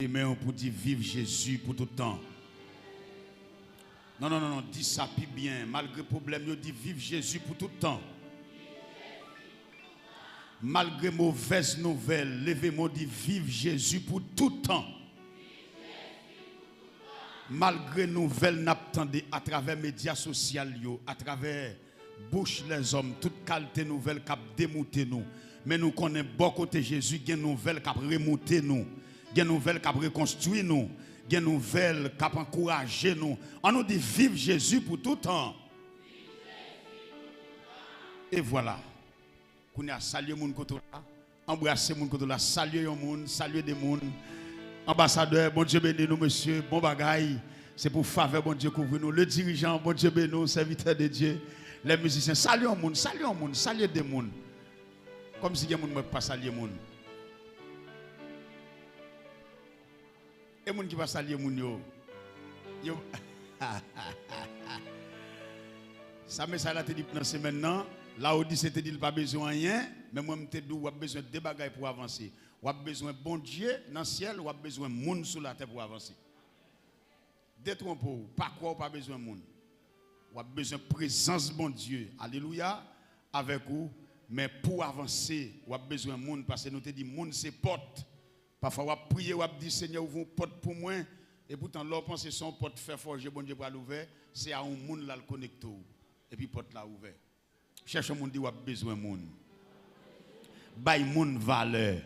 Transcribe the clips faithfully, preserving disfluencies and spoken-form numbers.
Leve men w pou di viv Jezi pou tout tan. Non, non, non, non, di sa pi byen. Malgre pwoblèm yo, di viv Jezi pou tout tan. Malgre movèz nouvèl, leve men w di viv Jezi pou tout tan. Malgre nouvèl n ap tande atravè medya sosyal yo, atravè bouch lèzòm, tout kalte nouvèl k ap demoute nou. Men nou konnen bò kote Jezi gen nouvèl k ap remoute nou, gen nouvèl k ap rekonstwi nou, gen nouvèl k ap ankouraje nou. Ann nou di viv Jezi pou tout tan. E vwala. Kounye a, salye moun kote w la. Anbrase moun kote w la. Salye yon moun, salye de moun. Anbasadè, Bondye beni nou, mesye. Bon bagay. Se pou favè Bondye kouvri nou. Le dirijan, Bondye beni w, sèvitè de Dye. Lè mizisyen, salye yon moun, salye yon moun, salye de moun. Kòmsi gen moun mwen pa salye moun. E moun ki pa salye moun yo? Yo. Sa mesaj la te di pou nan semèn nan, Lawodise te di l pa bezwen anyen, men mwen m te di w w ap bezwen de bagay pou w avanse. W ap bezwen Bondye nan syèl, w ap bezwen moun sou latè pou w avanse. Detwonpe w, pa kwè w pa bezwen moun. W ap bezwen prezans Bondye, alelouya, avèk ou, men pou w avanse, w ap bezwen moun, paske nou te di moun se pòt. Pafwa w ap priye, w ap di, Senyè, ouvri yon pòt pou mwen. Epoutan, lè w panse se yon pòt fè fòje Bondye pral ouvè, se a yon moun l al konekte w. Epi pòt la ouvè. Chèche yon moun, di w ap bezwen moun. Bay moun valè.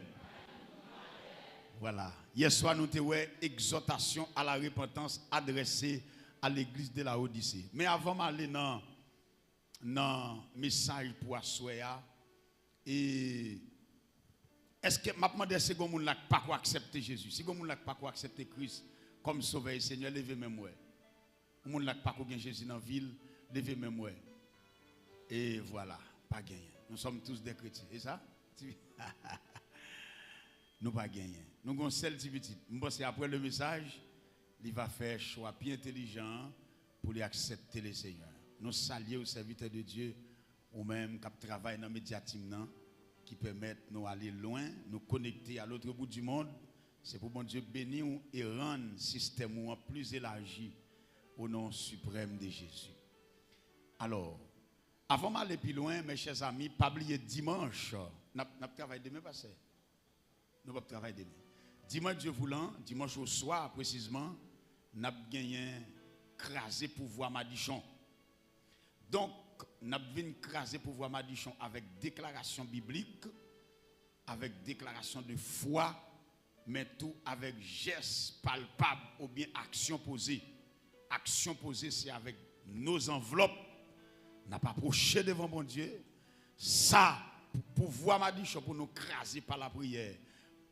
Vwala. Yèswa, nou te wè egzòtasyon a la repantans adrese a legliz de Lawodise. Men avan m ale nan nan mesaj pou aswè a. E èske, m ap mande, èske gen moun la k pako aksepte Jezi? Si gen moun la k pako aksepte Kris kòm Sovè e Senyè, leve men m wè. Yon moun la k pako gen Jezi nan vi l, leve men m wè. E vwala, pa genyen. Nous sommes tous des chrétiens. E sa? Ti- Nou pa genyen. Nou gon sèl ti pitit. M panse apre le mesaj, li va fè chwa pi entelijan an pou li aksepte le Senyè. Nou salye w, sèvitè de Dye, ou menm k ap travay nan medya team nan, ki pèmèt nou ale lwen, nou konekte à l'autre bout du monde. Se pou Bondye beni w e rann sistèm ou an pli elaji, au nom suprême de Jésus. Alò, avan m ale pi lwen, mes chers amis, pa bliye dimanch, n ap, n ap travay demen, pastè? Nou p ap travay demen. Dimanch Dye voulan, dimanch oswa presizman, n ap genyen kraze pouvwa madichon. Donk, n ap vin kraze pouvwa madichon avèk deklarasyon biblik, avèk deklarasyon de fwa, men tou avèk jès palpab oubyen aksyon poze. Aksyon poze, se avèk nos enveloppes n ap apwoche devan Bondye. Sa, pou, pouvwa madichon pou nou kraze pa lapriyè,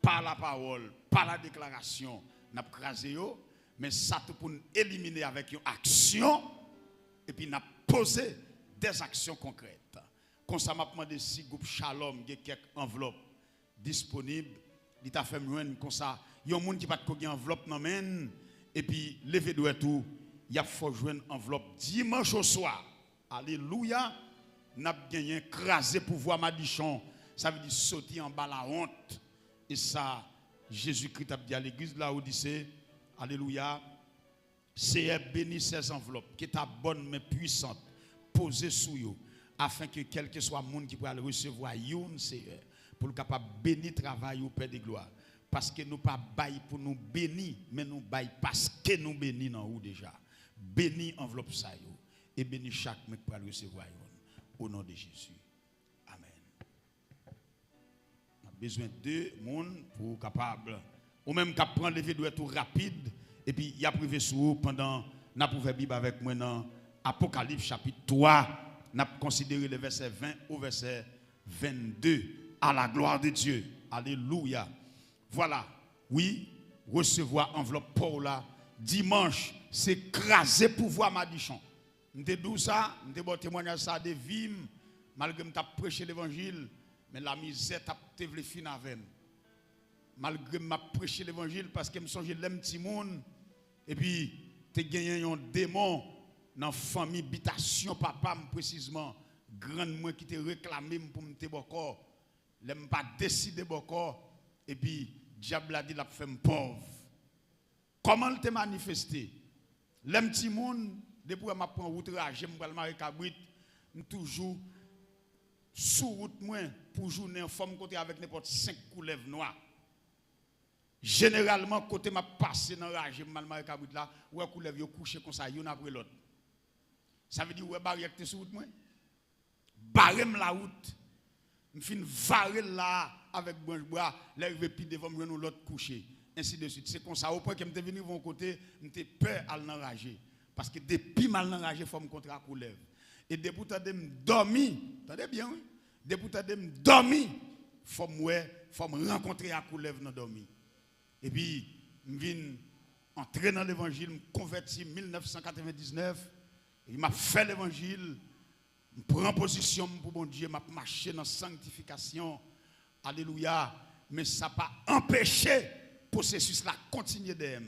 pa lapawòl, pa ladeklarasyon, n ap kraze yo, men sa tou pou n elimine avèk yon aksyon, epi n ap poze des actions concrètes. Konsa, m ap mande si gwoup Shalom gen kèk anvlòp disponib, li ta fè m jwenn konsa yon moun ki pa t ko gen anvlòp nan men l, epi leve dwèt ou, y ap fè w jwenn anvlòp dimanch oswa. Alelouya! N ap genyen kraze pouvwa madichon, sa vle di soti anba lawont. E sa Jezikri t ap di a legliz Lawodise. Alelouya! Seyè, bénis ces enveloppes, que ta bonne main puissante poze sou yo, afin que kèlkeswa moun ki pral resevwa youn, Seyè, pou l kapab beni travay ou, Pè de glwa. Paske nou pa bay pou nou beni, men nou bay paske nou beni nan ou deja. Beni anvlòp sa yo, e beni chak moun ki pral resevwa youn. O non de Jezi. Amèn. N ap bezwen de moun pou w kapab, ou menm k ap pran, leve dwèt ou rapid, epi y ap rive sou ou pandan n ap ouvè Bib avèk mwen nan Apokalips chapit twa. N ap konsidere le vèsè ven o vèsè vennde. À la gloire de Dieu. Alelouya. Vwala. Wi, resevwa anvlòp pa w la. Dimanch, se kraze pouvwa madichon. M te di w sa, m te ba w temwayaj sa de vi m, malgre m t ap preche levanjil, men lamizè t ap te vle fin avè m. Malgre m ap preche levanjil, paske m sonje lè m timoun, epi te genyen yon demon nan fanmi bitasyon papa m, presizman, grann mwen ki te reklame m pou m te bòkò. Lè m pa deside bòkò, epi dyab la di l ap fè m pòv. Kòman l te manifeste? Lè m timoun, depi w wè m ap pran wout raje, m pral mare kabrit, m toujou sou wout mwen pou jounen an, fò m kontre avèk nenpòt senk koulèv nwa. Jeneralman, kote m ap pase nan raje, m al mare kabrit la, ou wè koulèv yo kouche konsa, youn apre lòt. Sa vle di, ou wè baryè k te sou wout mwen? Bare m lawout. M fin vare l la a avèk branch bwa, lè rive pi devan, m jwenn yon lòt kouche, ensi de swit. Se konsa, o pwen ke m te vin rive yon kote, m te pè al nan raje. Paske depi m al nan raje, fò m kontre ak koulèv. E depi w tande m dòmi, tande byen, wi. Depi w tande m dòmi, fò m wè, fò m rankontre ak koulèv nan dòmi. Epi, m vin antre nan levanjil, m konvèti mil nèf san katrevendiznèf, epi m ap fè levanjil, m pran pozisyon m pou Bondye, m ap mache nan sanktifikasyon. Alelouya! Men sa pa anpeche pwosesis la kontinye dèyè m.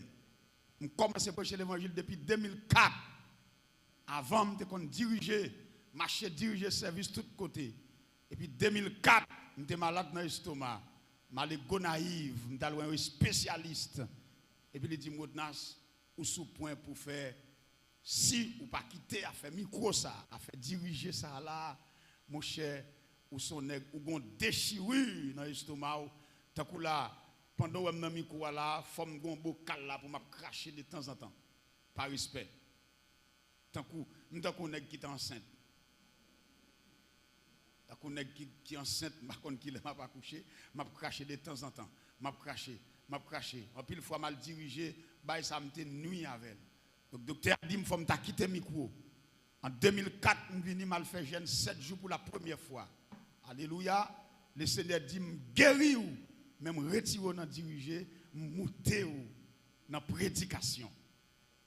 M kòmanse preche levanjil depi de mil kat. Avan, m te konn dirije, mache dirije sèvis tout kote. Epi de mil kat, m te malad nan estoma. M ale Gonayiv, m t al wè yon espesyalis. Epi li di m, Rodnas, ou sou pwen pou fè, si ou pa kite afè mikwo sa, afè dirije sa la, monchè, ou se yon nèg, ou gon dechiri nan estoma w. Tankou la, pandan w wè m nan mikwo a la, fò m gon bokal la pou m ap krache detanzantan. Pa respè. Tankou, m tankou nèg ki te ansent. Tankou nèg ki, ki ansent, m pa konn kilè m ap akouche, m ap krache detanzantan. M ap krache, m ap krache. Anpil fwa, m al dirije, bagay sa, m te nwi avè l. Donk, doktè a di m, fò m ta kite mikwo. An de mil kat, m vini, m al fè jèn sèt jou pou la premyè fwa. Alelouya! Lesenyè di m, m geri w, men m retire w nan dirije, m moute w nan predikasyon.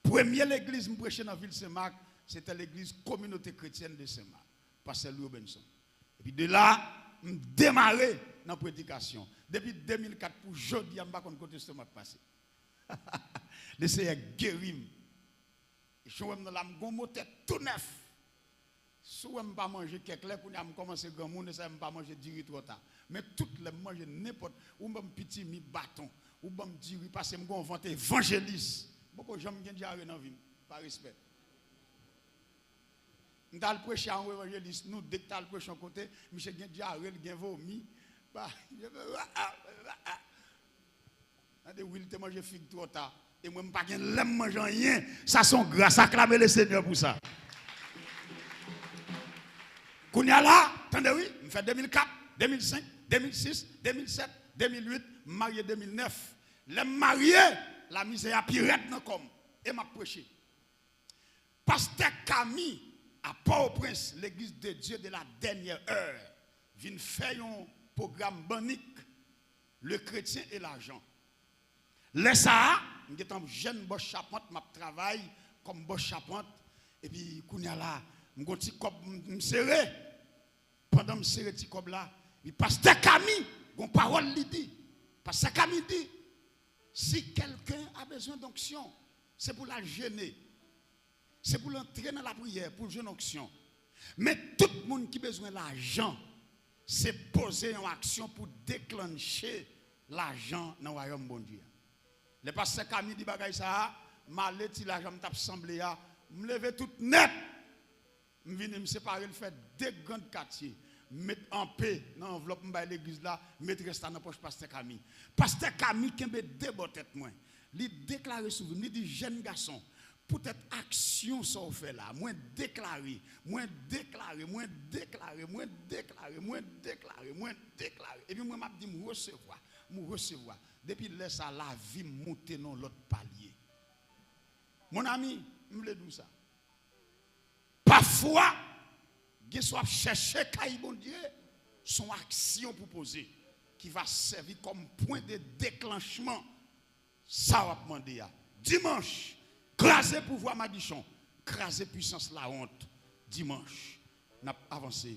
Premye legliz m preche nan vil Senmak, se te legliz Communauté Chrétienne de Saint-Marc, pastè Louis Robenson. Epi de la, m demare nan predikasyon. Depi de mil kat pou jodi a, m pa konn kote estoma k pase. Lesenyè geri m. E jan w wè m nan la, m gon motè tou nèf. Si w wè m pa manje kèk lè, kounye a m kòmanse granmoun, e sa m pa manje diri twò ta. Men tout lè m manje nenpòt, ou ban m pitimi, baton, ou ban m diri, paske m gon vant evanjelis. M poko janm gen dyare nan vi m, pa respè. M t al preche a yon evanjelis, nou de k t al preche yon kote, misye gen dyare, l gen vomi. Ba, Tande, wi, l te manje fig twò ta. E mwen, m pa gen lè m manje anyen. Sa se yon gras. Aklame Lesenyè pou sa. Kounye a la, tande wi, m fè de mil kat, de mil senk, de mil sis, de mil sèt, de mil uit, m marye de mil nèf. Lè m marye, lamizè a pi rèd nan kò m. E m ap preche. Pastè Kami, a Pòtoprens, Legliz de Dye de la Dènyè È, vin fè yon pwogram bannik, Le Chrétien et l'argent. Lè sa a, m gentan jèn bòs chapant, m ap travay kòm bòs chapant, epi kounye a la, m gon ti kòb m, m sere. Pandan m sere ti kòb la, epi pastè Kami, gon pawòl li di. Pastè Kami di, si quelqu'un a besoin d'onction, se pou l al jene. Se pou l antre nan lapriyè, pou l jwenn onksyon. Men tout moun ki bezwen lajan, se poze yon aksyon pou deklanche lajan nan wayòm Bondye a. Lè pastè Kami di bagay sa a, m ale ti lajan m t ap sanble a, m leve tout nèt. M vini, m separe l, fè de grann katye. M met anpe nan anvlòp, m bay legliz la, m met rès la nan pòch pastè Kami. Pastè Kami kenbe de bò tèt mwen. Li deklare sou vi m, li di, jèn gason, poutèt aksyon sa w fè la, mwen deklare, mwen deklare, mwen deklare, mwen deklare, mwen deklare, mwen deklare. Epi mwen, m ap di, m resevwa, m resevwa. Depi lè sa, lavi m moute nan yon lòt palye. Mon ami, m vle di w sa. Pafwa, gen sa w ap chèche kay Bondye, se yon aksyon pou poze, ki va sèvi kòm pwen de deklanchman sa w ap mande a. Dimanch, kraze pouvwa madichon, kraze pwisans lawont. Dimanch, n ap avanse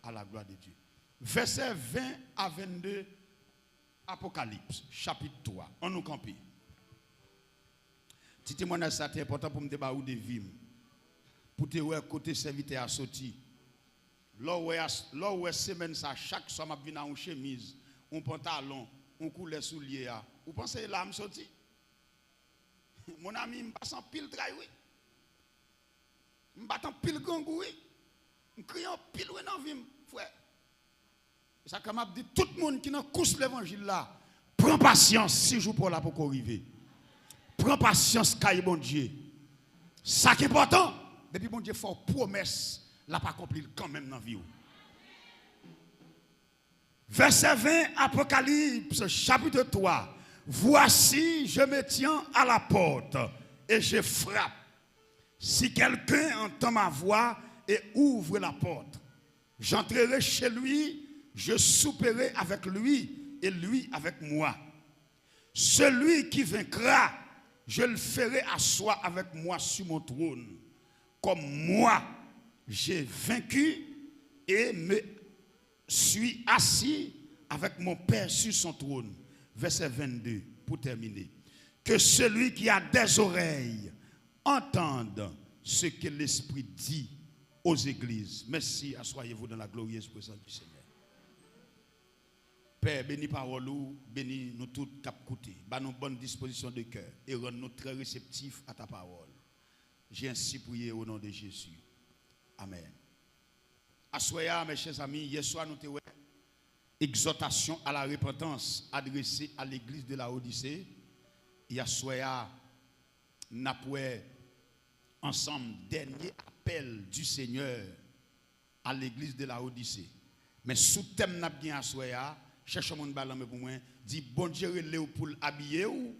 à la gloire de Dieu. Vèsè ven a vennde, Apokalips, chapit twa. Ann nou kanpe. Ti temwayaj sa te enpòtan pou m te ba ou de vi m, pou te wè kote sèvitè a soti. Lè w wè a, lè w wè semèn sa, chak swa m ap vin a yon chemiz, yon pantalon, yon koulè soulye a, ou panse e la a m soti? Mon ami, m pase anpil tray, wi. M bat anpil grangou, wi. M kriye anpil, wi, nan vi m, frè. E sa k fè m ap di tout moun ki nan kous levanjil la, pran pasyans si jou pa w la poko rive. Pran pasyans kay Bondye. Sa k enpòtan, depi Bondye fè w pwomès, l ap akonpli l kanmenm nan vi w. Verset vingt, Apocalypse, chapitre trois. Voici, je me tiens à la porte et je frappe. Si quelqu'un entend ma voix et ouvre la porte, j'entrerai chez lui, je souperai avec lui et lui avec moi. Celui qui vaincra, je le ferai asseoir avec moi sur mon trône, comme moi j'ai vaincu et me suis assis avec mon Père sur son trône. Verset vingt-deux, pour terminer. Que celui qui a des oreilles entende ce que l'Esprit dit aux églises. Merci, asseyez-vous dans la glorieuse présence du Seigneur. Pè, beni pawòl ou, beni nou tout k ap koute. Ba nou bòn dispozisyon de kè e rann nou trè reseptif a ta pawòl. J'ai ainsi prié au nom de Jésus. Amen. Aswè a, mes chers amis, yè swa nou te wè egzòtasyon a la repantans adrese a legliz de Laodise. E aswè a, n ap wè ansanm dènye apèl du Seigneur a legliz de Laodise. Men sou tèm n ap gen aswè a, chèche yon moun bay lanmen pou mwen, di, Bondye rele w pou l abiye w,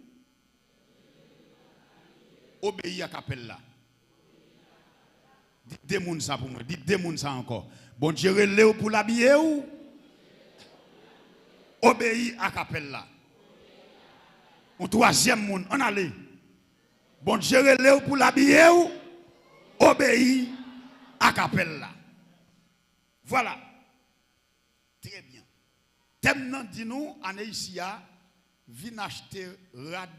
obeyi ak apèl la. Di de moun sa pou mwen, di de moun sa ankò. Bondye rele w pou l abiye w, obeyi ak apèl la. Yon twazyèm moun, ann ale. Bondye rele w pou l abiye w, obeyi ak apèl la. Vwala. Trè byen. Tèm nan di nou, ane isi a, vin achte rad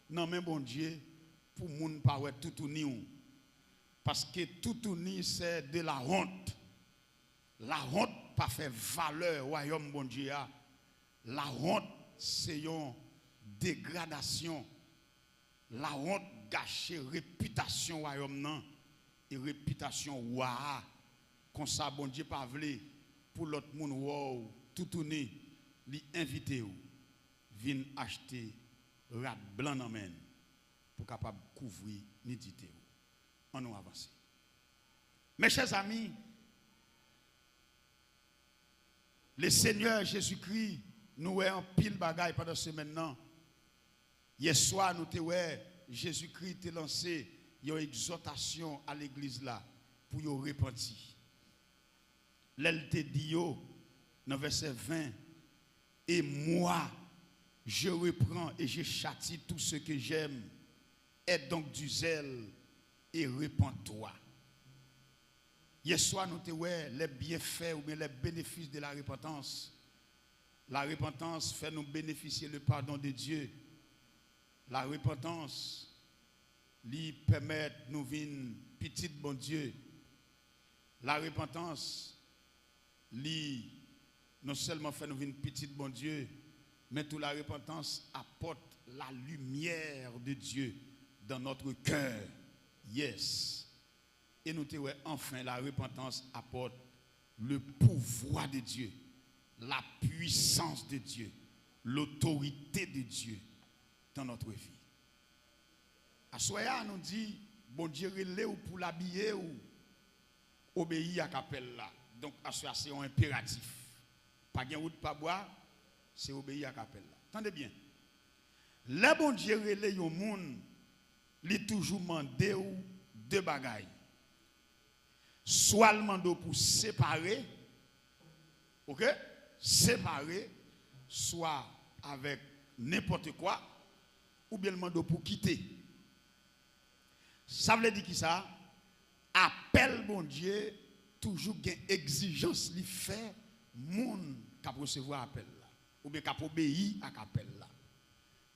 nan men Bondye pou moun pa wè toutouni w. Paske toutouni, c'est de la honte. Lawont pa fè valè wayòm Bondye a. Lawont se yon degradasyon. Lawont gache repitasyon wayòm nan e repitasyon wa a. Konsa, Bondye pa vle pou lòt moun wè w toutouni, li envite w vin achte rad blan nan men l pou kapab kouvri nidite w. Ann nou avanse. Mes chers amis, le Seigneur Jésus-Christ, nou wè anpil bagay pandan semèn nan. Yè swa, nou te wè Jezikri te lanse yon egzòtasyon a legliz la pou yo repanti. Lè l te di yo, nan vèsè ven, Et moi, je reprends et je châtie tout ce que j'aime. Aie donc du zèle et repens-toi. Yè swa, nou te wè les bienfaits oubyen les bénéfices de la repentance. La repentance fè nou benefisye le pardon de Dieu. La repentance, li pèmèt nou vin pitit Bondye. La repentance, li non sèlman fè nou vin pitit Bondye, men tou la repentance apporte la lumière de Dieu dans notre cœur. Yes. E nou te wè, enfin, la repentance apporte le pouvoir de Dieu, la puissance de Dieu, l'autorité de Dieu dans notre vie. Aswè a, nou di, Bondye rele w pou l abiye w, obeyi ak apèl la. Donk, aswè a, se yon enperatif. Pa gen wout pa bwa, se obeyi ak apèl la. Tande byen. Lè Bondye rele yon moun, li toujou mande w de bagay. Swa l mande w pou separe, oke? Separe, swa avèk nenpòt kwa, oubyen l mande w pou kite. Sa vle di kisa? Apèl Bondye toujou gen egzijans li fè moun k ap resevwa apèl la, oubyen k ap obeyi ak apèl la.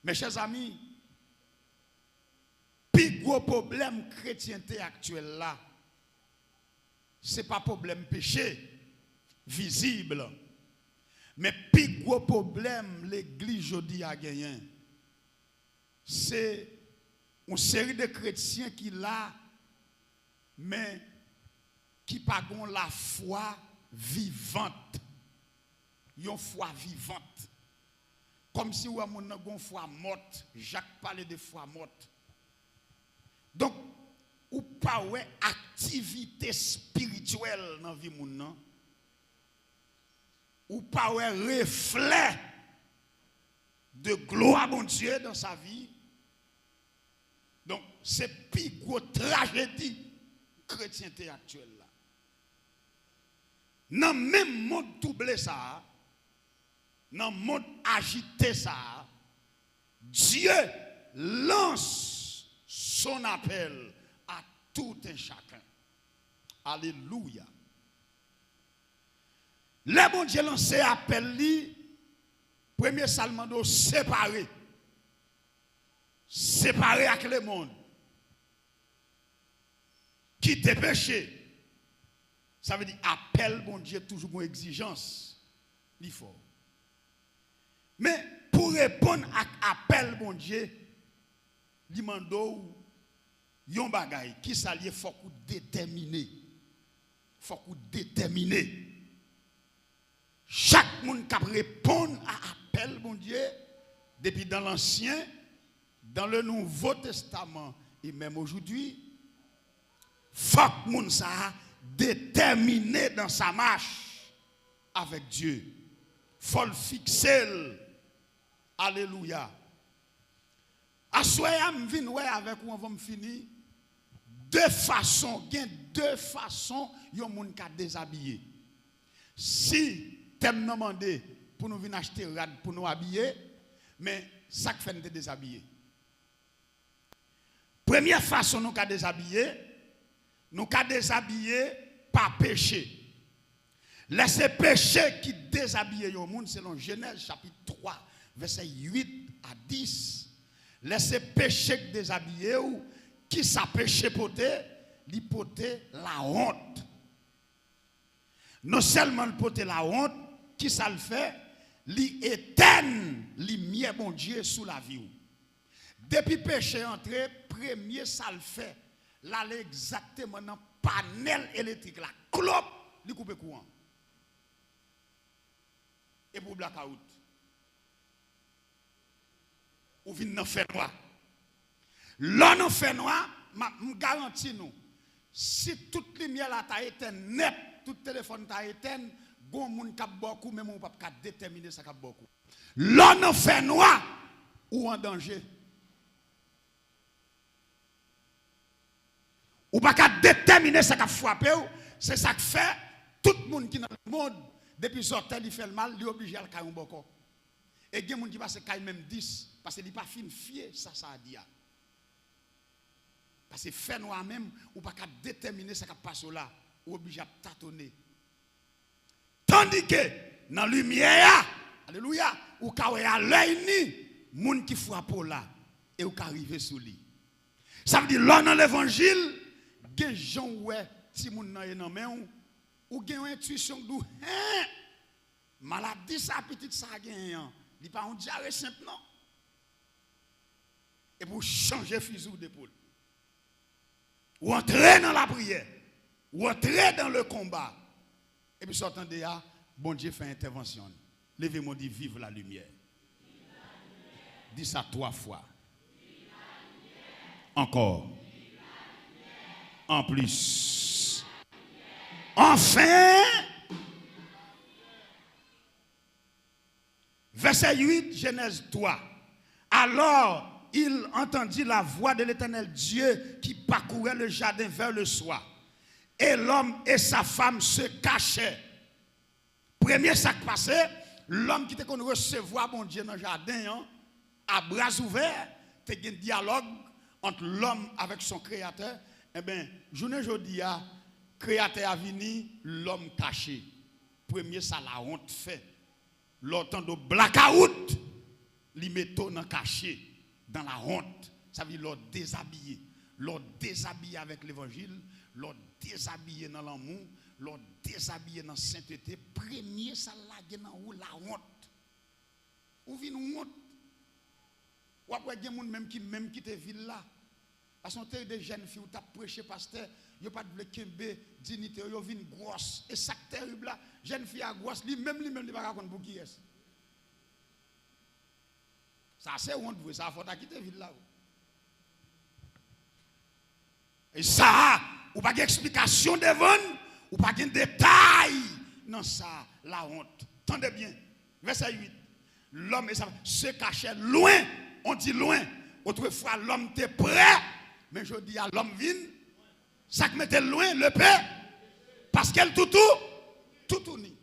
Mes chers amis, pi gwo pwoblèm kretyente aktyèl la, se pa pwoblèm peche vizib, men pi gwo pwoblèm legliz jodi a genyen, se Yon seri de kretyen ki la, men ki pa gen yon lafwa vivant. Yon fwa vivant. Kòmsi w wè moun nan gen yon fwa mòt. Jak pale de fwa mòt. Donk, ou pa wè aktivite espirityèl nan vi moun nan. Ou pa wè reflè de glwa Bondye dans sa vie. Donk, se pi gwo trajedi kretyente aktyèl la. Nan menm mond twouble sa a, nan mond ajite sa a, Dieu lance son appel à tout un chacun. Alelouya. Lè Bondye lanse apèl li, premye sa l mande w separe. Separe ak lemonn. Kite peche. Sa vle di apèl Bondye toujou gon egzijans. Li fò. Men pou reponn ak apèl Bondye, li mande w yon bagay. Kisa l ye? Fòk ou detèmine. Fòk ou detèmine. Chak moun k ap reponn a apèl Bondye, depi dans l'Ancien, dans le Nouveau Testament et même aujourd'hui, fòk moun sa a detèmine dans sa marche avec Dieu. Fò l fikse l. Alelouya. Aswè a, m vin wè avèk ou anvan m fini, de fason, gen de fason yon moun ka dezabiye. Si tèm nan mande pou nou vin achte rad pou nou abiye, men sa k fè n te dezabiye? Premye fason nou ka dezabiye, nou ka dezabiye pa peche. Lè se peche ki dezabiye yon moun, selon Jenèz chapit twa, vèsè uit a dis, lè se peche k dezabiye w, kisa peche pote? Li pote lawont. Non sèlman l pote lawont, kisa l fè? Li etèn limyè Bondye sou lavi w. Depi peche antre, premye sa l fè, l ale egzakteman nan panèl elektrik la. Klop, li koupe kouran. Epi w blakawout. Ou vin nan fènwa. Lè w nan fènwa, m ap, m garanti nou, si tout limyè la ta etèn nèt, tout telefòn ta etèn, gon moun k ap ba w kou, menm ou p ap ka detèmine sa k ap ba w kou. Lè w nan fènwa, ou an danje. Ou pa ka detèmine sa k ap frape w. Se sa k fè tout moun ki nan lemonn, depi zòtèy li fè l mal, li oblije al kay yon bòkò. E gen moun ki pase kay menm dis, paske li pa fin fye sa sa a di a. Paske fènwa menm, ou pa ka detèmine sa k ap pase w la, ou oblije ap tatone. Tandike nan limyè a, alelouya, ou ka wè a lèy ni moun ki frape w la, e ou ka rive sou li. Sa vle di, lè w nan levanjil, gen jan w wè timoun nan ye nan men w, ou gen yon entwisyon k di w, hen, maladi sa pitit sa genyen an, li pa yon dyare senp non. Epi w chanje fizi w depo l. Ou antre nan lapriyè. Ou antre dans le combat. Epi sa w tande a, Bondye fè entèvansyon l. Leve men w, di, vive la lumière. Di sa twa fwa. Ankò. Anplis. Anfen. Verset huit, Genèse trois. Alors il entendit la voix de l'Éternel Dieu qui parcourait le jardin vers le soir. Et l'homme et sa femme se cachèrent. Premye sa k pase, lòm ki te konn resevwa Bondye nan jaden an, a bra ouvè, te gen dyalòg ant lòm avèk son kreyatè. Enben, jounen jodi a, kreyatè a vini, lòm kache. Premye sa lawont fè. Lè w tande w blakawout, li mete w nan kache, dans la honte. Sa vle di lè w dezabiye. Lè w dezabiye avèk levanjil, lè w dezabiye nan lanmou, lè w dezabiye nan sentete, premye sa l lage nan ou, lawont. Ou vin wont. W ap wè gen moun menm ki menm kite vil la. Paske yon seri de jèn fi ou t ap preche, pastè, yo pa t vle kenbe diyite yo, yo vin gwòs. E sa k terib la, jèn fi a gwòs, li menm, li menm, li pa ka konn pou kiyès. Sa se wont vre, sa fò w ta kite vil la vre. E sa a, ou pa gen eksplikasyon devan l, ou pa gen detay nan sa, la honte. Tande byen, vèsè uit. L'homme et sa se cachait loin, on dit loin. Autrefois, l'homme te prè, men jodi a, lòm vin. Sa k mete l lwen, le pe, paske l toutou, toutouni.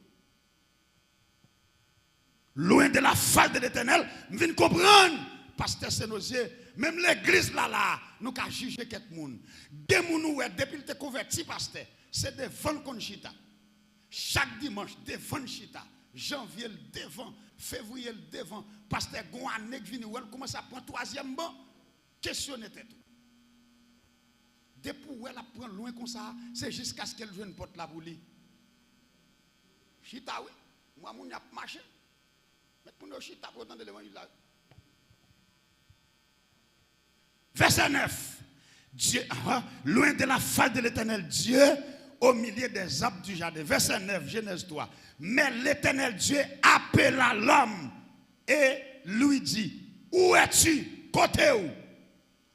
Loin de la face de l'Éternel, m vin konprann, pastè Senozye, menm legliz la la, nou ka jije kèk moun. Gen moun ou wè, depi l te konvèti, pastè, se devan l konn chita. Chak dimanch, devan l chita. Janvye l devan, fevriye l devan. Pastè, gon ane k vini, wè l kòmanse ap pran twazyèm ban. Kesyone tèt ou. Depi w wè l ap pran lwen konsa, se jiskaske l jwenn pòt la pou li. Chita, wi. Mwa moun y ap mache. Met moun yo chita pou yo tande levanjil la. Vèsè nèf. Dieu, ah, loin de la face de l'Éternel Dieu, au milieu des arbres du jardin. Vèsè nèf, Genèse trois. Mais l'Éternel Dieu appela l'homme et lui dit, où es-tu? Kote w?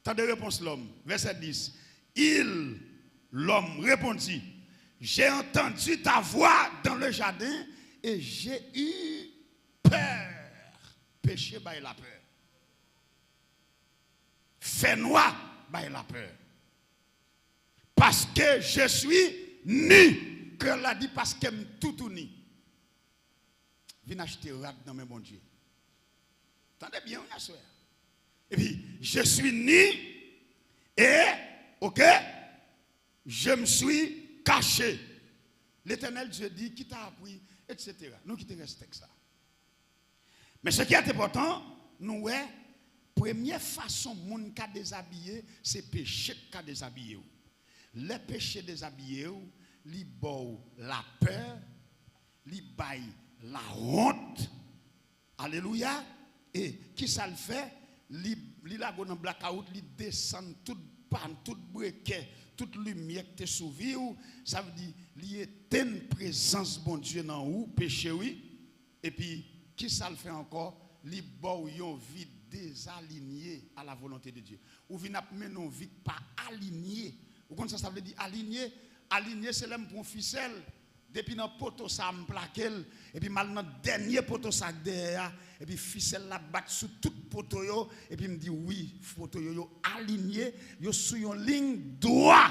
Tande repons lòm. Vèsè dis. Il, l'homme répondit, j'ai entendu ta voix dans le jardin et j'ai eu peur. Peche bay lapè. Fènwa bay lapè. Paske je suis nu. Kreyòl la di, paske m toutouni. Vin achte rad nan men Bondye. Tande byen, wi, aswè a. Epi, je suis nu et, ok, je me suis caché. L'Éternel Dieu dit, qui t'a appris, et cetera. Nou kite rès tèks la. Men ce qui est important, nou wè, premye fason moun ka dezabiye, se peche k ka dezabiye w. Lè peche dezabiye w, li ba w lapè, li bay lawont. Alelouya! E kisa l fè? Li, li lage w nan blakawout, li desann tout pan, tout brekè, tout limyè k te sou vi w. Sa vle di, li etenn prezans Bondye nan ou, peche, wi. Epi, kisa l fè ankò? Li ba w yon vi dezalinye à la volonté de Dieu. Ou vin ap mennen yon vi k pa alinye. Ou konn sa sa vle di alinye? Alinye, se lè m pran yon fisèl, depi nan poto sa a, m plake l, epi m al nan dènye poto sa a k dèyè a, epi fisèl la bat sou tout poto yo, epi m di, wi, poto yo, yo alinye, yo sou yon liy dwa.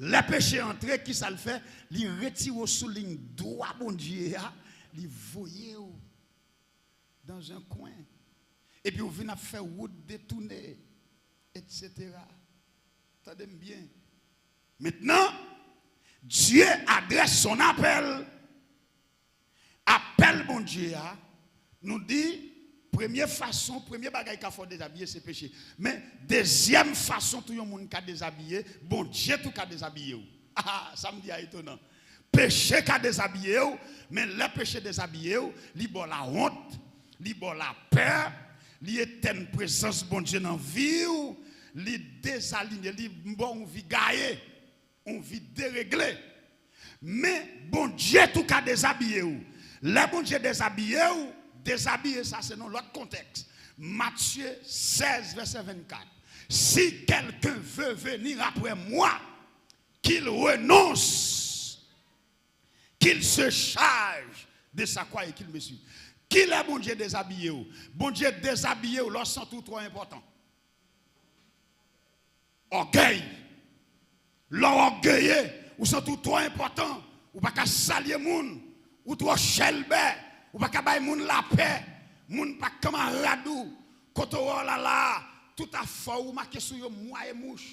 Lè peche antre, kisa l fè? Li retire w sou liy dwa Bondye a, li voye w dans un coin. Epi w vin ap fè wout detounen, et cetera. Tande m byen. Mentnan, Dieu adresse son appel. Apèl Bondye a, nou di, premye fason, premye bagay ka fè w dezabiye, se peche. Men, dezyèm fason tou yon moun ka dezabiye, Bondye tou ka dezabiye w. Ah, sa m di a etonan. Peche ka dezabiye w, men lè peche dezabiye w, li ba w lawont, li ba w lapè, li etèn prezans Bondye nan vi w, li dezalinye, li ba w yon vi gaye, yon vi deregle. Men Bondye tou ka dezabiye w. Lè Bondye dezabiye w, dezabiye sa se nan lòt kontèks. Matye sèz, vèsè vennkat. Si quelqu'un veut venir après moi, qu'il renonce, qu'il se charge de sa croix et qu'il me suive. Kilè Bondye dezabiye w? Bondye dezabiye w lè w santi w twò enpòtan. Ògèy. Lè w ògeye, ou santi w twò enpòtan, ou pa ka salye moun, ou twò chèlbè, ou pa ka bay moun lapè, moun pa kanmarad ou, kote w wè w la la, tout afè w make sou yo mwa e mouch.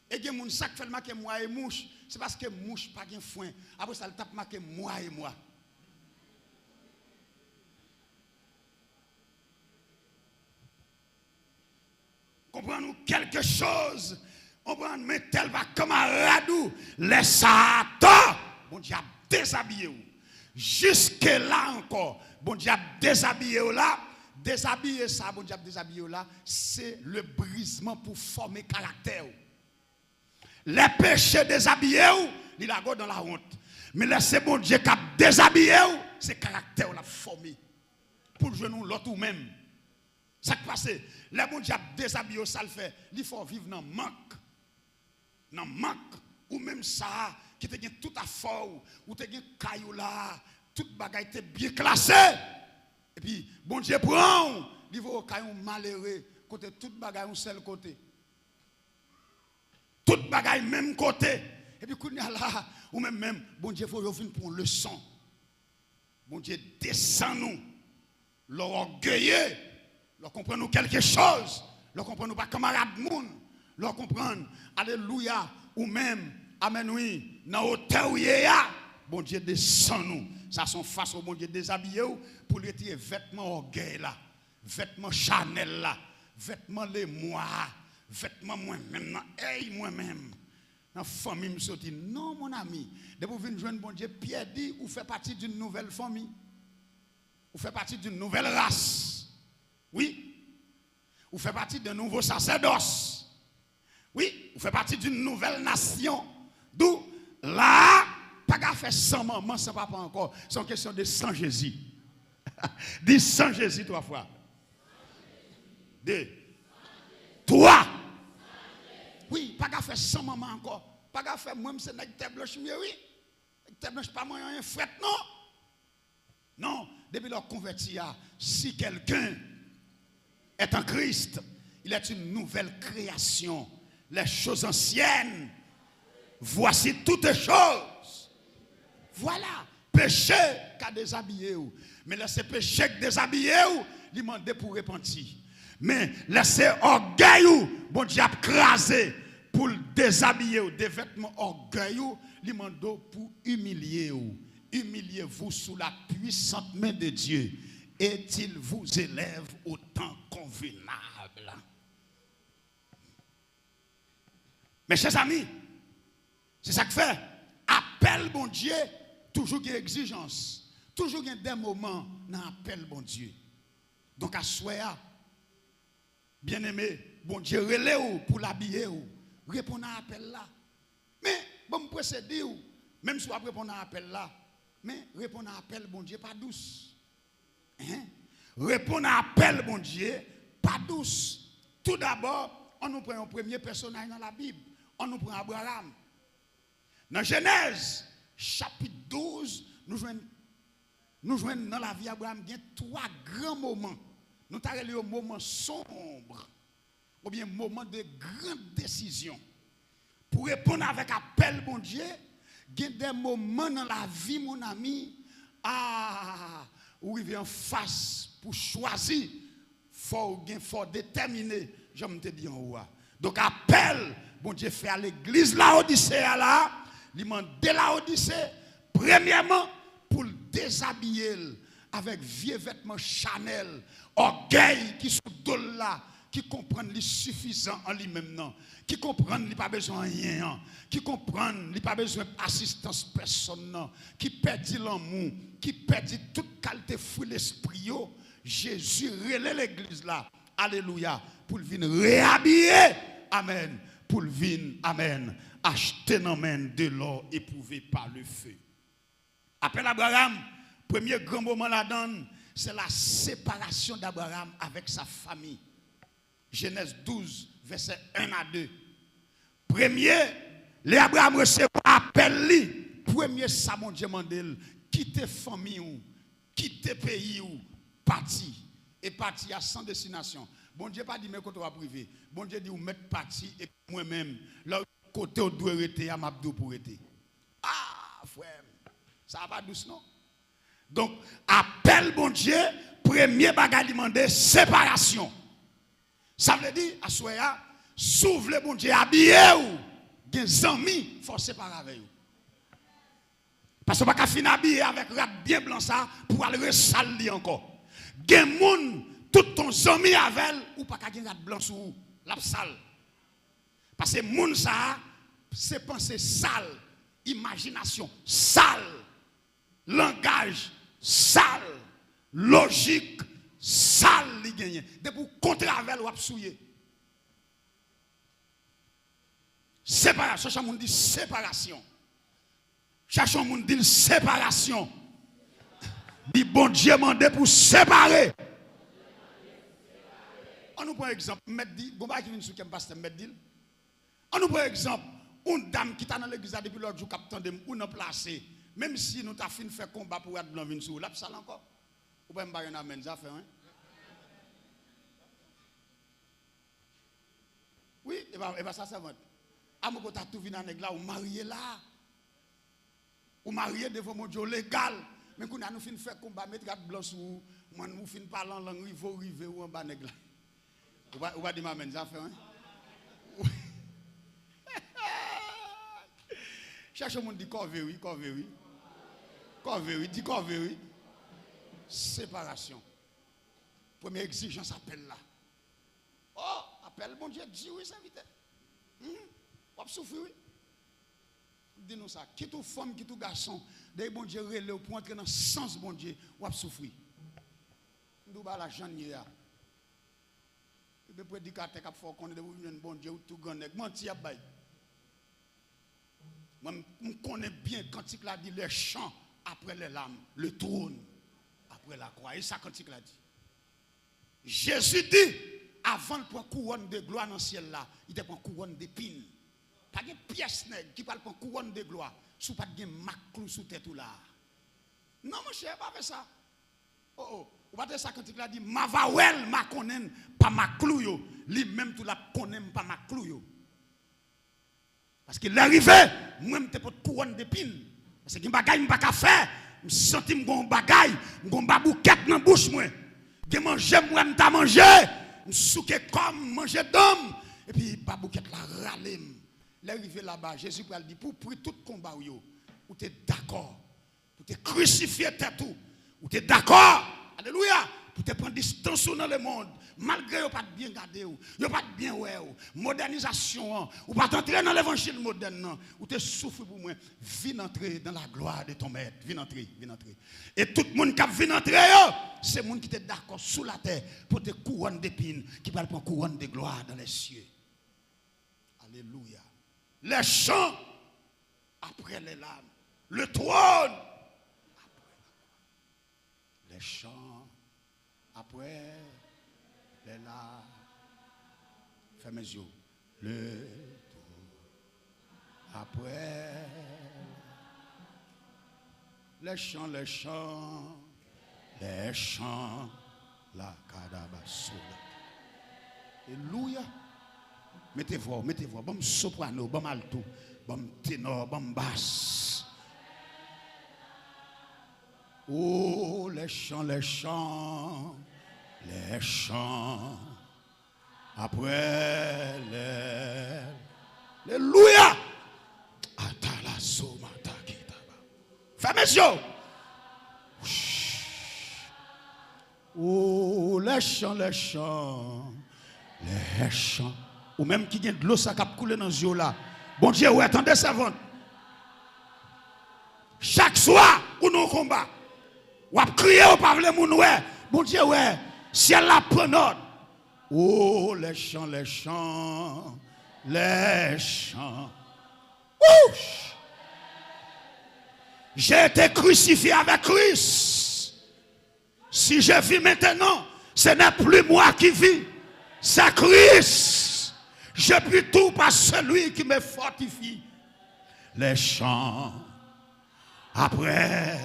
E gen moun sa k fè l make mwa e mouch, se paske mouch pa gen fwen. Apre sa, l t ap make mwa e mwa. Konprann ou kèlke choz, konprann, men tèl pa kanmarad ou, lè sa a tou, Bondye ap dezabiye w. Jiske la ankò, Bondye ap dezabiye w la, Dezabiye sa Bondye ap dezabiye w la, se le brizman pou fòme karaktè w. Lè peche dezabiye w, li lage w nan lawont. Men lè se Bondye k ap dezabiye w, se karaktè w l ap fòme. Pou l jwenn yon lòt ou menm. Sa k pase? Lè Bondye ap dezabiye w, sa l fè? Li fè w viv nan mank. Nan mank, ou menm sa a ki te gen tout afè w, ou te gen kay ou la, tout bagay te byen klase. Epi, Bondye pran w, li voye w kay yon malere, kote tout bagay yon sèl kote. Tout bagay menm kote. Epi kounye a la, ou menm menm, Bondye voye w vin pou yon leson. Bondye desann ou. Lè w ògeye, lè w konprann ou kèlke choz, lè w konprann ou pa kanmarad moun, lè w konprann, alelouya, ou menm, amèn wi, nan otè w ye a, Bondye desann ou. Sa se yon fason Bondye dezabiye w pou l retire vètman ògèy la, vètman chanèl la, vètman lemwa a, vètman mwen menm nan, èy mwen menm, nan fanmi m soti. Non, mon ami, depi w vin jwenn Bondye, Pyè di, ou fè pati d'une nouvelle famille. Ou fè pati d'une nouvelle race. Wi. Ou fè pati d'un nouveau sacerdoce. Wi. Ou fè pati d'une nouvelle nation. Dou, la a, pa ka fè san manman, san papa ankò. Se yon kesyon de san Jezi. Di san Jezi twa fwa. De. Twa. Wi, pa ka fè san manman ankò. Pa ka fè mwen, m se nèg tè blanch m ye, wi. Nèg tè blanch pa manyen anyen frèt, non. Non, depi lè w konvèti a, si quelqu'un est en Christ, il est une nouvelle création. Les choses anciennes, voici toutes choses. Voilà, peche ka dezabiye w. Men lè se peche k dezabiye w, li mande pou w repanti. Men lè se ògèy ou, Bondye ap kraze pou l dezabiye w de vètman ògèy ou, li mande w pou imilye w. Humiliez-vous sous la puissante main de Dieu, et il vous élève au temps convenable. Mes chers amis, se sa k fè apèl Bondye toujou gen egzijans, toujou gen de moman nan apèl Bondye. Donk, aswè a, Byeneme, Bondye rele w pou l abiye w. Reponn a apèl la. Men, bon, m prese di w, menm si w ap reponn a apèl la, men reponn a apèl Bondye pa dous. Hein? Reponn a apèl Bondye pa dous. Toudabò, ann nou pran yon premye pèsonaj nan Labib. Ann nou pran Abraram. Nan Jenèz, chapit douz, nou jwenn, nou jwenn nan lavi Abraram gen twa gran moman. Nou ta rele yo moman sonb, oubyen moman de gran desizyon. Pou reponn avèk apèl Bondye, gen de moman nan lavi, mon ami, a, ou rive anfas pou chwazi. Fò w gen, fò w detèmine, jan m te di anwo a. Donk, apèl Bondye fè a legliz Lawodise a la, li mande Lawodise, premyèman, pou l dezabiye l avèk vye vètman chanèl, ògèy ki sou do l la, ki konprann li sifizan an li menm nan, ki konprann li pa bezwen anyen an, ki konprann li pa bezwen asistans pèsonn nan, ki pèdi lanmou, ki pèdi tout kalite fwi lespri yo, Jezi rele legliz la, alelouya, pou l vin reabiye, amèn, pou l vin, amèn, achte nan men de l'or éprouvé par le feu. Apèl Abraram, premye gran moman ladan l, se la séparation d'Abraham avec sa famille. Jenèz douz, vèsè en a de. Premye, lè Abraram resevwa apèl li, premye sa Bondye mande l, kite fanmi w, kite peyi w, pati. E pati a san destinasyon. Bondye pa di men kote w ap rive. Bondye di ou mèt pati e mwen menm, lè w kote w dwe rete a, m ap di w pou w rete. Ah, frè m, sa a pa dous non. Donk, apèl Bondye, premye bagay li mande, separasyon. Sa vle di, aswè a, si w vle Bondye abiye w, gen zanmi, fò w separe avè yo. Paske w pa ka fin abiye avèk rad byen blan sa pou w al resal li ankò. Gen moun, tout ton zanmi avè l, ou pa ka gen rad blan sou ou, l ap sal. Paske moun sa a, se panse sal, imajinasyon sal, langaj sal, lojik sal li genyen. Depi w kontre avè l, w ap souye. Separasyon. Chache yon moun di separasyon. Chache yon moun di l separasyon. Di Bondye mande pou separe. An nou pran egzanp. M mèt di, gon bagay ki vin sou kè m, pastè, m mèt di l. An nou pran egzanp, yon dam ki ta nan legliz la depi lòt jou k ap tande m, ou nan plase. Menm si nou ta fin fè konba pou rad blan vin sou ou, l ap sal ankò. Ou pa m pa yon amèn, zafè, wi. Wi, e pa, e pa sa, sèvant. A mwen, ko ta tou vin a nèg la, ou marye la. Ou marye devan Bondye, w legal. Men kounye a nou fin fè konba, met rad blan sou ou, mwen, ou fin pale an lang, rive w rive ou anba nèg la. Ou pa, ou pa di m amèn, zafè, wi. Chache moun di kòve, wi, kòve, wi. Kòve, wi, di kòve, wi. Separasyon. Premye egzijans apèl la. Oh, apèl Bondye di wi, sèvitè. Mhm. W ap soufri wi. M di nou sa, kit ou fanm, kit ou gason, depi Bondye rele w pou antre nan sans Bondye, w ap soufri. M di w ba la jan n ye a. Gen predikatè k ap fè w konnen depi w vin jwenn Bondye, ou tou grannèg. Manti y ap bay. Mwen, m, m konnen byen kantik la di, les chants après les larmes, le trône après la croix. E sa kantik la di. Jezi di, avan l pran kouwòn de glwa nan syèl la, li te pran kouwòn depin. Pa gen pyès nèg ki pral pran kouwòn de glwa si w pa t gen mak klou sou tèt ou la a. Non, monchè, pa fè sa. Oh, oh. Ou pa tande sa kantik la di, m a va wè l, m a konnen l pa mak klou yo. Li menm tou l ap konnen m pa mak klou yo. Paske lè rive, mwen m te pot kouwòn depin. Paske gen bagay m pa ka fè, m santi m gon bagay, m gon baboukèt nan bouch mwen. Gen manje m wè m ta manje, m souke kò m, manje dan m, epi baboukèt la rale m. Lè rive laba, Jezi pral di, pou pri tout konba w yo, ou te dakò pou te krisifye tèt ou, ou te dakò, alelouya, pou te pran distans ou nan lemonn, malgre yo pa t byen gade w, yo pa t byen wè w, modènizasyon an, ou pa t antre nan levanjil modèn nan, ou te soufri pou mwen, vin antre dans la gloire de ton maître, vin antre, vin antre. E tout moun k ap vin antre yo, se moun ki te dakò sou latè pote kouwòn depin, ki pral pran kouwòn de glwa dans les cieux. Alelouya. Les chants après les larmes. Le trône après la croix. Les chants après les larmes. Fèmen zye w. Le trône après les chants, les chants, les chants, la kadabasoula. Alelouya. Mete vwa w, mete vwa w. Ban m soprano, ban m alto, ban m tenò, ban m bas. Oh, les chants, les chants, les chants. Après les, alelouya. Atala soma takitaba. Fèmen zye w. Oh, les chants, les chants, les chants. Ou menm ki gen dlo sa k ap koule nan zye w la. Bondye wè, tande sèvant. Chak swa, ou nan yon konba. W ap kriye, ou pa vle moun wè. Bondye wè, syèl la ap pran nòt. Oh, les chants, les chants, les chants. Ouch! J'ai été crucifié avec Christ. Si je vis maintenant, ce n'est plus moi qui vis, c'est Christ. Je puis tout par celui qui me fortifie. Les chants après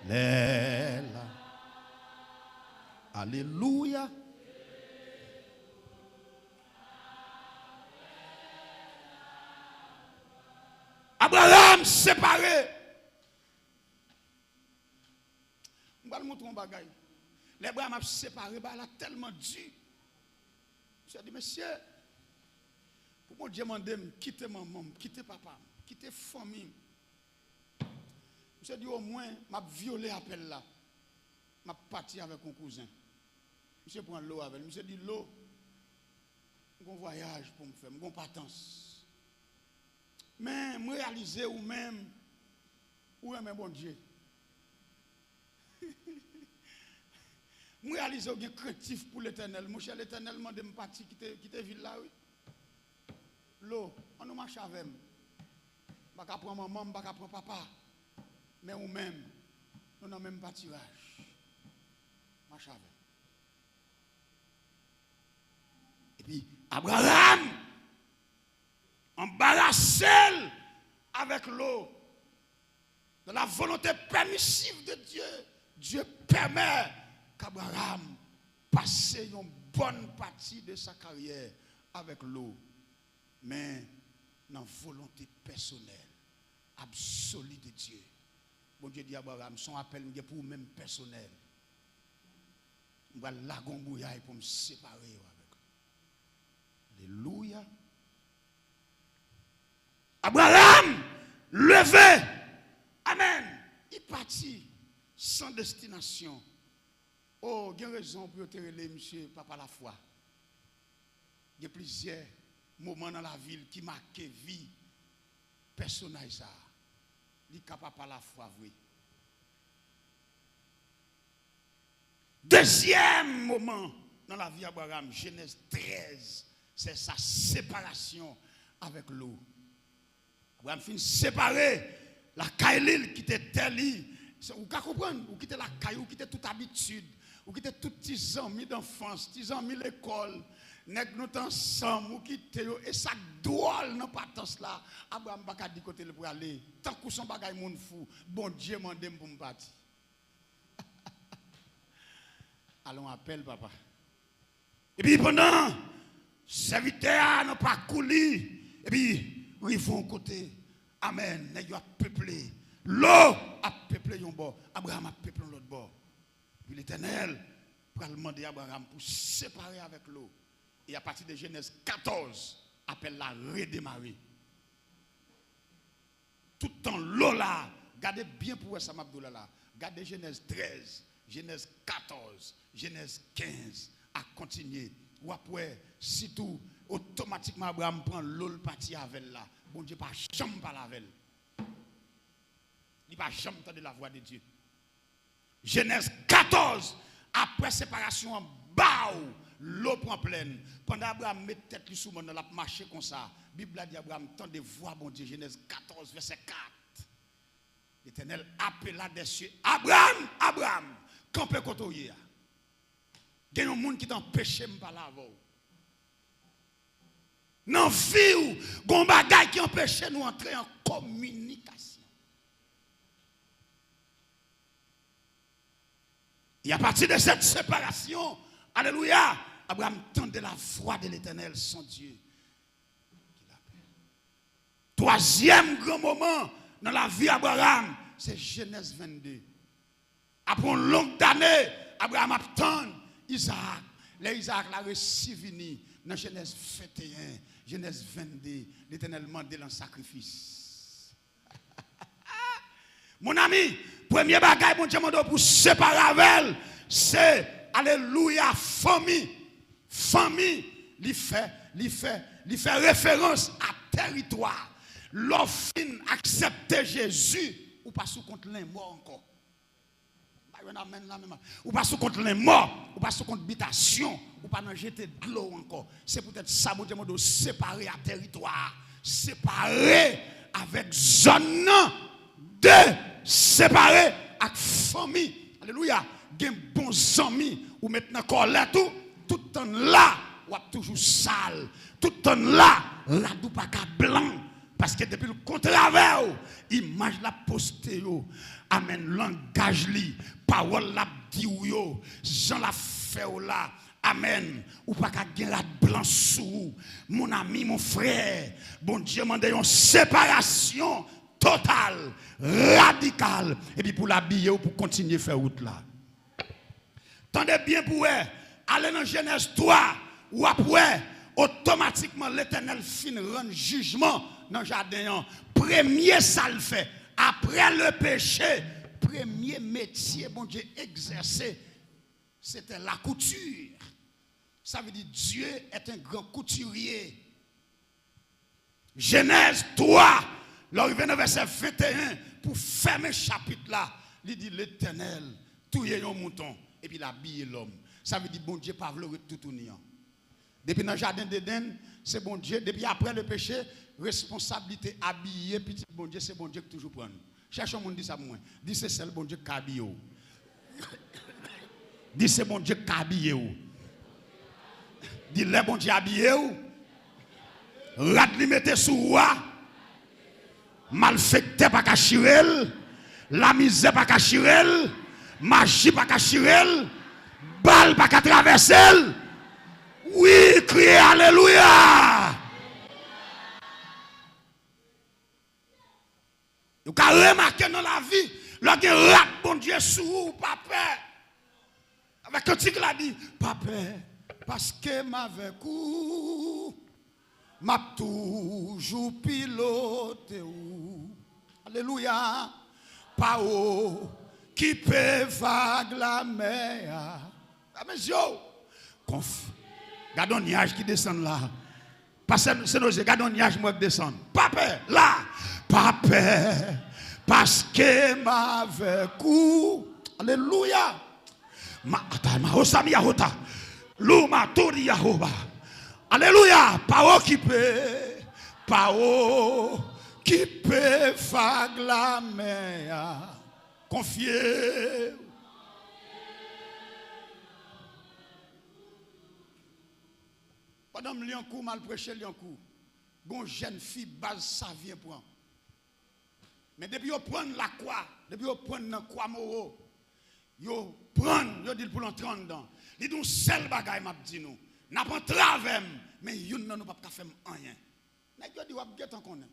les larmes. Alelouya. Abraham separe. M pral montre yon bagay. Lè Abraham ap separe, bagay la tèlman di. Misye di, mesye, pou Bondye mande m kite manman m, kite papa m, kite fanmi m. Misye di, omwen, m ap vyole apèl la. M ap pati avèk yon kouzen. Misye pran Lo avè l. Misye di, Lo, m gon vwayaj pou m fè, m gon patans. Men m reyalize ou menm, ou renmen Bondye. M reyalize w gen krentif pou Letènèl. Monchè, Letènèl mande m pati kite, kite vil la, wi. Lo, ann nou mache avè m. M pa ka pran manman, m pa ka pran papa. Men ou menm, nou nan menm patiraj. Mache avè m. Epi, Abraram anbarase l avèk Lo. Dans la volonté permissive de Dieu, Dieu permet qu'Abraham pase yon bòn pati de sa karyè avèk Lo. Men nan volonte pèsonèl, absoli de Dye, Bondye di Abraram, se yon apèl m gen pou ou menm pèsonèl. M pral lage yon bouyay pou m separe yo avèk ou. Alelouya. Abraram leve. Amèn. Li pati san destinasyon. O, gen rezon pou yo te rele misye papa lafwa. Gen plizyè moman nan lavi l ki make vi pèsonaj sa a. Li ka papa lafwa vre. Dezyèm moman nan lavi Abraram, Jenèz trèz, se sa separasyon avèk Lo. Abraram fin separe lakay li, l kite tè li. Ou ka konprann, ou kite lakay ou, ou kite tout abitid, ou kite tout ti zanmi danfans, ti zanmi lekòl, nèg nou te ansanm, ou kite yo. E sa k dwòl nan patans la, Abraram pa ka di kote l prale. Tankou se yon bagay moun fou, Bondye mande m pou m pati. Alon apèl, papa. Epi pandan sèvitè a nan pakou li, epi rive yon kote, amèn, nèg yo ap peple. Lo ap peple yon bò, Abraram ap peple yon lòt bò. Epi Letènèl pral mande Abraram pou separe avèk Lo. E apati de Jenèz katòz, apèl la redemare. Tout tan Lo la, gade byen pou wè sa m ap di w la la. Gade Jenèz trèz, Jenèz katòz, Jenèz kenz, ak kontinye. W ap wè, sitou, otomatikman Abraram pran Lo l pati avè l la. Bondye pa janm pale avè l. Li pa janm tande lavwa de Dye. Jenèz katòz, apre separasyon an, baw, Lo pran plèn. Pandan Abraram met tèt li sou mòn nan, l ap mache konsa. Bib la di Abraram tande vwa Bondye, Jenèz katòz, vèsè kat. Letènèl apela dèsye, Abraram, Abraram, kanpe kote w ye a. Gen yon moun ki t anpeche m pale avè w. Nan vi w, gen yon bagay ki anpeche nou antre an kominikasyon. E apati de sèt separasyon, alelouya, Abraram tande la vwa de Letènèl, son Dye. Twazyèm gran moman nan lavi Abraram, se Jenèz vennde. Apre yon long dane, Abraram ap tann Izaak. Lè Izaak la resi vini nan Jenèz venteyen, Jenèz vennde, Letènèl mande l an sakrifis. Mon ami, premye bagay Bondye mande w pou w separe avè l, se, alelouya, fanmi. Fanmi, li fè, li fè, li fè referans a tèritwa. Lè w fin aksepte Jezi, ou pa sou kont lenmò ankò. M pa jwenn amèn la menm. Ou pa sou kont lenmò, ou pa sou kont bitasyon, ou pa nan jete dlo ankò. Se poutèt sa Bondye mande w separe a tèritwa a, separe avèk zòn nan, de, separe ak fanmi. Alelouya. Gen bon zanmi ou met nan kòlèt ou, tout tan la, w ap toujou sal. Tout tan la, rad ou pa ka blan. Paske depi l kontre avè w, imaj l ap poste yo, amèn, langaj li, pawòl l ap di w yo, jan l ap fè w la, amèn, ou pa ka gen rad blan sou ou. Mon ami, mon frè, Bondye mande yon separasyon total, radikal, epi pou l abiye w pou kontinye fè wout la. Tande byen pou wè, ale nan Jenèz twa, w ap wè, otomatikman Letènèl fin rann jijman nan jaden an. Premye sa l fè, apre le peche, premye metye Bondye egzèse, se te la couture. Sa vle di, Dieu est un grand couturier. Jenèz twa, lè w rive nan vèsè venteyen, pou fèmen chapit la, li di, Letènèl touye yon mouton. Epi l abiye lòm. Sa vle di Bondye pa vle w ret toutouni an. Depi nan jaden Dedenn, se Bondye, depi apre le peche, responsablite abiye pitit Bondye, se Bondye ki toujou pran l. Chèche yon moun di sa pou mwen. Di se sèl Bondye ki ka abiye w. Di se Bondye ki ka abiye w. Di lè Bondye abiye w, rad li mete sou ou a, malfektè pa ka chire l, lamizè pa ka chire l, maji pa ka chire l, bal pa ka travèse l. Wi, kriye alelouya! Ou ka remake nan lavi, lè gen rad Bondye sou ou, ou pa pè. Avèk kantik la di, pa pè, paske m avèk ou, m ap toujou pilote ou. Alelouya. Pa okipe vag lamè a. Fèmen zye w. Konf. Gade yon nyaj ki desann la. Pastè Senoze, gade yon nyaj mwen k desann. Pa pè, la. Pa pè, paske m avèk ou. Alelouya. Ma ata ma osami yahota. Lou ma tori yahoba. Alelouya. Pa okipe. Pa okipe vag lamè a. Konfye. Pandan m li an kou, m al preche li an kou. Gon jèn fi baz Savyen pran. Men depi yo prann lakwa, depi yo prann nan kwa mowo, yo prann, yo di l pou l antre anndan. Li di yon sèl bagay m ap di nou. N ap antrave m, men youn nan nou p ap ka fè m anyen. Nèg yo di w ap gentan konnen.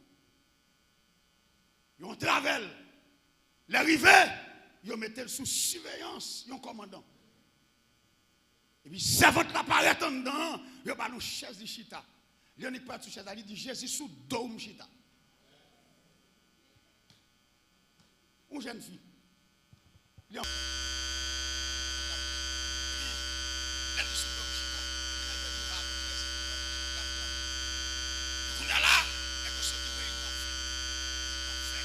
Yo antrave l. Lè rive, yo mete l sou siveyans yon kòmandan. Epi sèvant la parèt anndan an, yo ba l yon chèz li chita. Li annik parèt sou chèz la, li di, Jezi sou do w m chita. Yon jèn fi. Li an- Kounye a la, nèg yo soti reyinyon ap fè. Reyinyon ap fè.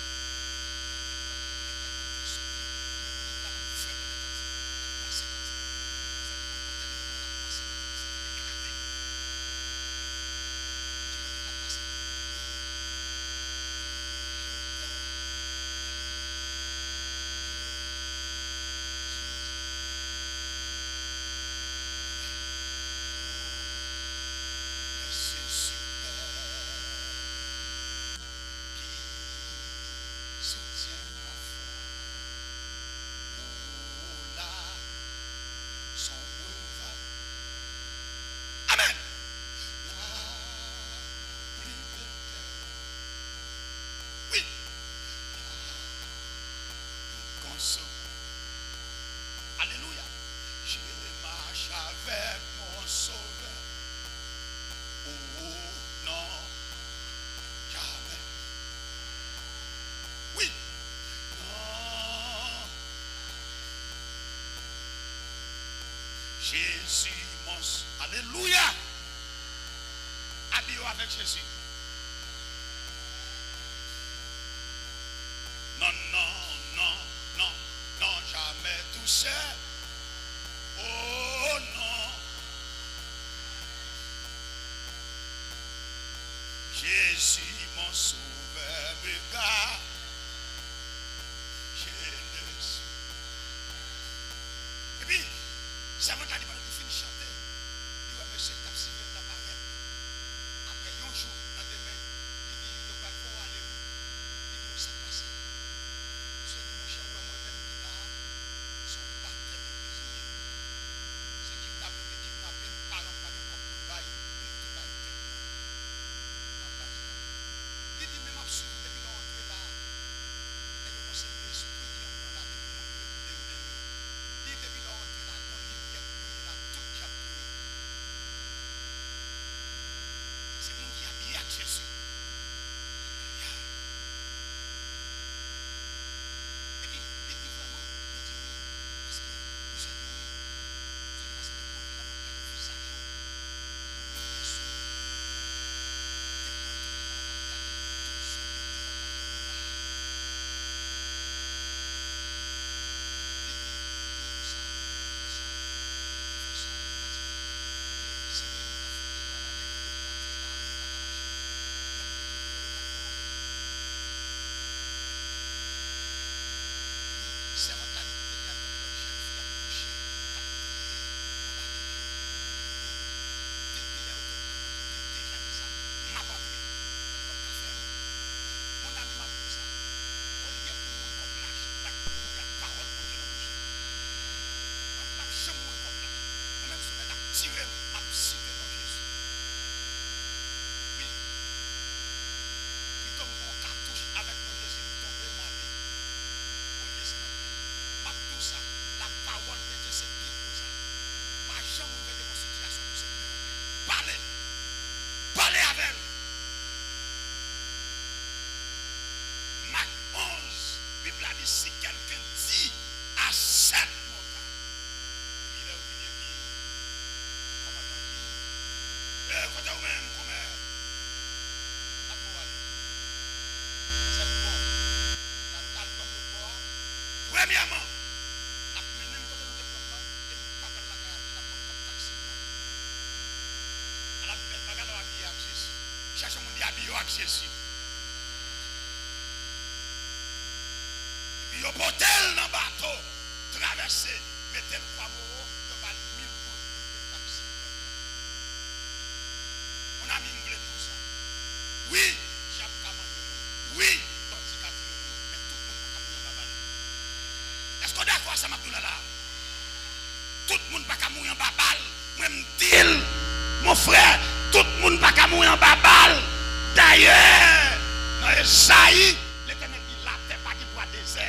Amèn. Wi. Alelouya. Je marche avec mon Sauveur. Oh, non. Jamais. Wi. Non. Jezi, mon s-, alelouya. Abiye w avèk Jezi. Non, non, non, non, non, jamais tout seul. Oh non. Jésus, mon sauveur, me garde. Je ne suis. Epi, sèvant la di pandan li fin chante, li wè mesye k t ap siveye l la parèt. Apre yon jou, nan demen, li di, yo pral fè w ale wi. Li di, men sa k pase? Misye di, monchè, ou wè mwen menm ki la a, se yon batè legliz m ye. Se kidnape m te kidnape m, paran m pa gen kòb pou l bay, m te bay tèt mwen. Nan baz la. Li di, men m ap swiv ou depi lè w antre la a. Nèg yo panse m lespri ki anndan la, depi moun yo ekoupe yo dèyè yo. Li di, depi lè w antre la, gon limyè k briye la, Premyèman, l ap mennen m kote nou te pran nan, e m pa pral lakay avè l, l ap ban m kòb taksi m nan. Ala bèl bagay lè w abiye ak Jezi. Chèche yon moun li abiye w ak Jezi. Epi yo pote l nan bato, travèse, mete l Kwamoro, yo ba l mil goud pou l peye taksi. Mon ami, m vle di w sa. Wi, dyab ka manje moun. Wi, bandi ka tire moun. Men tout moun pa ka mouri anba bal. Èske w dakò a sa m ap di w la la? Tout moun pa ka mouri anba bal. Mwen, m di l, mon frè, tout moun pa ka mouri anba bal. Dayè, nan Ezayi, Letènèl di, latè pa gen dwa dezè.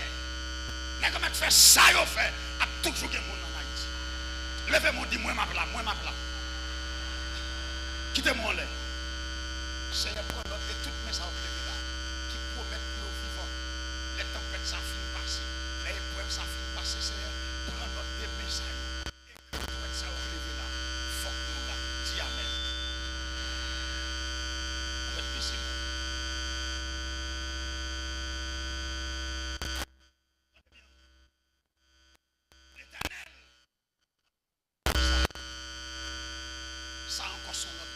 Nèg yo mèt fè sa yo fè, ap toujou gen moun ann Ayiti. Leve men w, di, mwen m ap la, mwen m ap la. Kite mwen anlè. Senyè, pran nòt de tout men sa yo k leve la, ki pwomèt pou yo vivan. Lè tanpèt sa fin pase, lè eprèv sa fin pase, Senyè, pran nòt de men sa yo. E lè pwomèt sa yo k leve la, fòk nou la. Di amèn. Ou mèt bese men w. Letènèl. Sa ankò se yon lòt